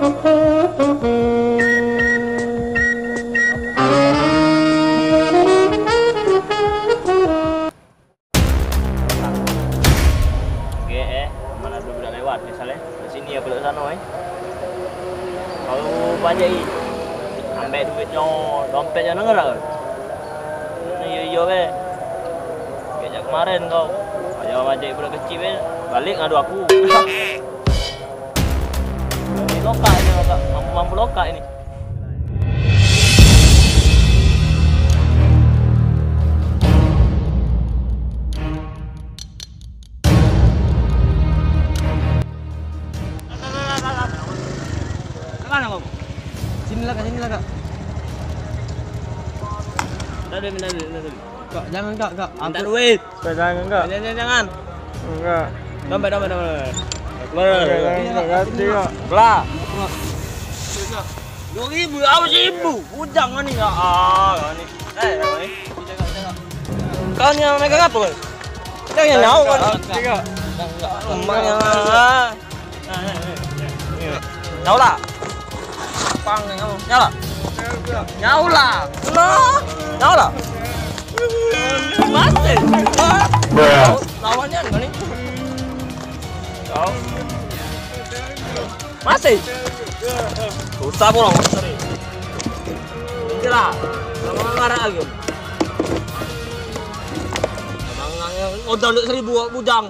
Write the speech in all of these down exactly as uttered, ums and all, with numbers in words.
Oke, eh, mana tu budak lewat, misalnya. Ke sini apa ke sana, eh? Kalau banyak, ih. Ambek duitnyo, dompetnyo, denger tak? Nah, iyo, iyo be. Kayak kemarin kau. Ayo ngajak budak kecil be. Balik ngadu aku. Ini lokak ini, lokak. Mampu, mampu lokak ini. Kemana kau? Sini lah, Kak, sini lah, Kak. Minta duit, minta duit, minta duit. Kak, jangan, Kak, Kak. Minta duit. Kak, jangan, Kak. Jangan, jangan, jangan. Enggak. Dompet, dompet, dompet. Enggak, enggak, enggak, enggak. Belah. Dua ribu, awas ibu. Bujang kau ni. Ya, ah, kau ni. Eh, kau ni. Kau ni yang megang apa, kau? Kau yang nyawa, kau ni. Enggak. Emaknya. Nyau lah. Pang ni kamu. Nyau lah. Nyau lah. No. Nyau lah. Masih. Bruh. Lawannya enggak ni? Kau. Masih. Susah pulang. Nanti lah. Sama ngarang lagi. Modal duit seribu bujang.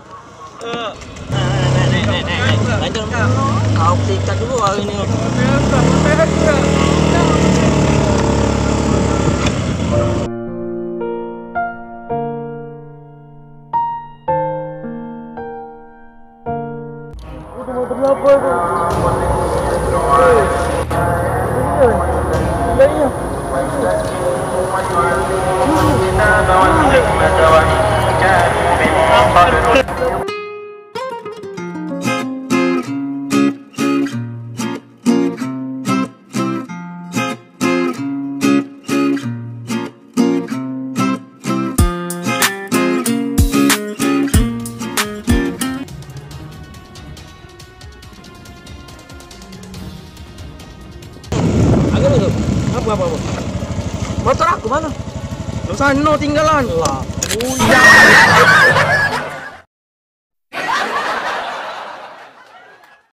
Kau sikat dulu hari ni. Ayo, ayo. Apa, apa, apa? Motor aku mana? Lo sana tinggalan. Lah, bujang.